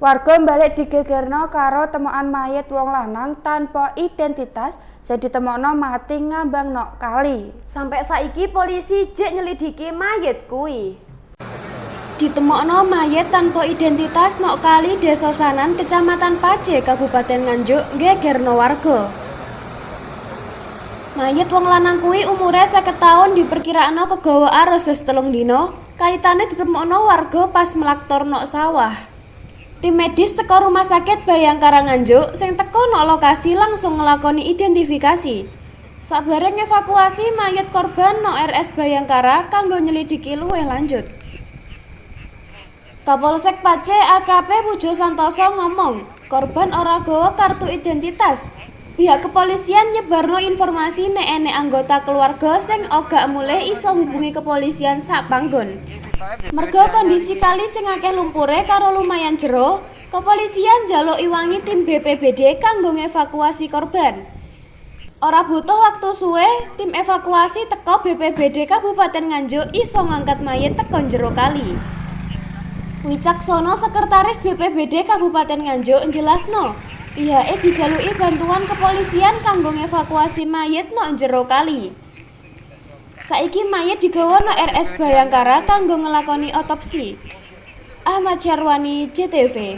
Warga balik digegerno karo temokan mayit wong lanang tanpa identitas sing ditemokno mati ngambang nok kali. Sampai saiki polisi jek nyelidiki mayit kuwi. Ditemokno mayit tanpa identitas nok kali Desa Sanan, Kecamatan Pace, Kabupaten Nganjuk, gegerno warga. Mayit wong lanang kuwi umure 50 tahun, diperkirakno kegawa arus wis 3 dina, kaitane ditemokno warga pas mlaktor nok sawah. Tim medis teko Rumah Sakit Bhayangkara Nganjuk sing teko nok lokasi langsung ngelakoni identifikasi. Sabare ngevakuasi mayit korban nok RS Bhayangkara kanggo nyelidiki luwih lanjut. Kapolsek Pace AKP Pujo Santoso ngomong, korban ora gawa kartu identitas. Pihak kepolisian nyebarno informasi nek enek anggota keluarga sing ogak mulih iso hubungi kepolisian sak panggon. Merga kondisi kali sing akeh lumpure karo lumayan jero, kepolisian njaluk iwangi tim BPBD kanggo ngevakuasi korban. Ora butuh waktu suwe, tim evakuasi teko BPBD Kabupaten Nganjuk iso ngangkat mayit teko jero kali. Wicaksono, Sekretaris BPBD Kabupaten Nganjuk, njelasno, pihake dijaluki bantuan kepolisian kanggo ngevakuasi mayit nok jero kali. Saiki mayit digawa nok RS Bhayangkara kanggo ngelakoni otopsi. Ahmad Syarwani, JTV.